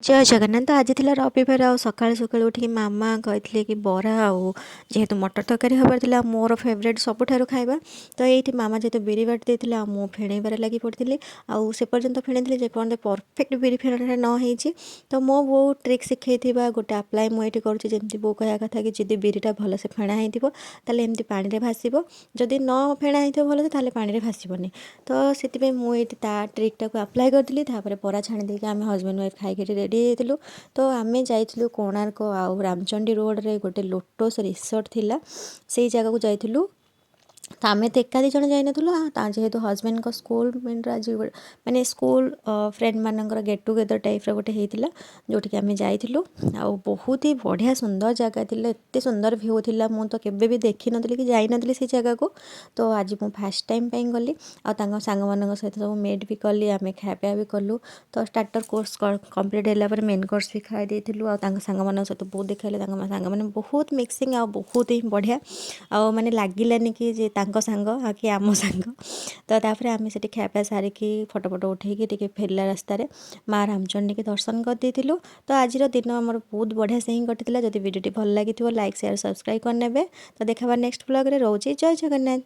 ଜୟ ଜଗନ୍ନାଥ। ତ ଆଜି ଥିଲା ରବିବାର ଆଉ ସକାଳୁ ସକାଳୁ ଉଠିକି ମାମା କହିଥିଲେ କି ବରା ଆଉ ଯେହେତୁ ମଟର ତରକାରୀ ହେବାର ଥିଲା, ମୋର ଫେଭରେଟ୍ ସବୁଠାରୁ ଖାଇବା। ତ ଏଇଠି ମାମା ଯେହେତୁ ବିରି ବାଟି ଦେଇଥିଲେ ଆଉ ମୁଁ ଫେଣେଇବାରେ ଲାଗି ପଡ଼ିଥିଲି। ଆଉ ସେ ପର୍ଯ୍ୟନ୍ତ ଫେଣେଇଥିଲି ଯେପର୍ଯ୍ୟନ୍ତ ପରଫେକ୍ଟ ବିରି ଫେଣଟା ନ ହେଇଛି। ତ ମୋ ବୋଉ ଟ୍ରିକ୍ ଶିଖେଇଥିବା ଗୋଟେ ଆପ୍ଲାଏ ମୁଁ ଏଇଠି କରୁଛି। ଯେମିତି ବୋଉ କହିବା କଥା କି ଯଦି ବିରିଟା ଭଲସେ ଫେଣା ହେଇଥିବ, ତାହେଲେ ଏମିତି ପାଣିରେ ଭାସିବ। ଯଦି ନ ଫେଣା ହେଇଥିବ ଭଲସେ, ତାହେଲେ ପାଣିରେ ଭାସିବନି। ତ ସେଥିପାଇଁ ମୁଁ ଏଇଠି ତା ଟ୍ରିକ୍ଟାକୁ ଆପ୍ଲାଏ କରିଥିଲି। ତାପରେ ବରା ଛାଣି ଦେଇକି ଆମେ ହଜବେଣ୍ଡ ୱାଇଫ୍ ଖାଇକି ଏଠି ରେଡ଼ି ହେଇଯାଇଥିଲୁ। ତ ଆମେ ଯାଇଥିଲୁ କୋଣାର୍କ ଆଉ ରାମଚଣ୍ଡୀ ରୋଡ଼ରେ ଗୋଟେ ଲୋଟସ୍ ରିସର୍ଟ ଥିଲା, ସେଇ ଜାଗାକୁ ଯାଇଥିଲୁ। ତ ଆମେ ତ ଏକା ଦୁଇ ଜଣ ଯାଇନଥିଲୁ। ତା ଯେହେତୁ ହଜବେଣ୍ଡଙ୍କ ସ୍କୁଲ ଆଜି ମାନେ ସ୍କୁଲ ଫ୍ରେଣ୍ଡମାନଙ୍କର ଗେଟ୍ ଟୁଗେଦର୍ ଟାଇପ୍ର ଗୋଟେ ହେଇଥିଲା, ଯେଉଁଠିକି ଆମେ ଯାଇଥିଲୁ। ଆଉ ବହୁତ ହି ବଢ଼ିଆ ସୁନ୍ଦର ଜାଗା ଥିଲା। ଏତେ ସୁନ୍ଦର ଭ୍ୟୁ ଥିଲା, ମୁଁ ତ କେବେ ବି ଦେଖିନଥିଲି କି ଯାଇନଥିଲି ସେଇ ଜାଗାକୁ। ତ ଆଜି ମୁଁ ଫାର୍ଷ୍ଟ ଟାଇମ୍ ପାଇଁ ଗଲି ଆଉ ତାଙ୍କ ସାଙ୍ଗମାନଙ୍କ ସହିତ ସବୁ ମେଟ୍ ବି କଲି, ଆମେ ଖାଇବା ପିଇବା ବି କଲୁ। ତ ଷ୍ଟାର୍ଟର କୋର୍ସ କମ୍ପ୍ଲିଟ୍ ହେଲା ପରେ ମେନ୍ କୋର୍ସ ବି ଖାଇ ଦେଇଥିଲୁ। ଆଉ ତାଙ୍କ ସାଙ୍ଗମାନଙ୍କ ସହିତ ବହୁତ ଦେଖା ହେଲେ। ତାଙ୍କ ସାଙ୍ଗମାନେ ବହୁତ ମିକ୍ସିଂ ଆଉ ବହୁତ ହିଁ ବଢ଼ିଆ। ଆଉ ମାନେ ଲାଗିଲାନି କି ଯେ ତାଙ୍କ ସାଙ୍ଗ ଆଉ କି ଆମ ସାଙ୍ଗ। ତ ତାପରେ ଆମେ ସେଠି ଖିଆପିଆ ସାରିକି, ଫଟୋ ଫଟୋ ଉଠେଇକି ଟିକେ ଫେରିଲା ରାସ୍ତାରେ ମା ରାମଚଣ୍ଡୀକି ଦର୍ଶନ କରିଦେଇଥିଲୁ। ତ ଆଜିର ଦିନ ଆମର ବହୁତ ବଢ଼ିଆ ସେ ହିଁ କଟିଥିଲା। ଯଦି ଭିଡ଼ିଓଟି ଭଲ ଲାଗିଥିବ, ଲାଇକ୍, ସେୟାର, ସବସ୍କ୍ରାଇବ୍ କରିନେବେ। ତ ଦେଖାହେବା ନେକ୍ସଟ ବ୍ଲଗ୍ରେ। ରହୁଛି, ଜୟ ଜଗନ୍ନାଥ।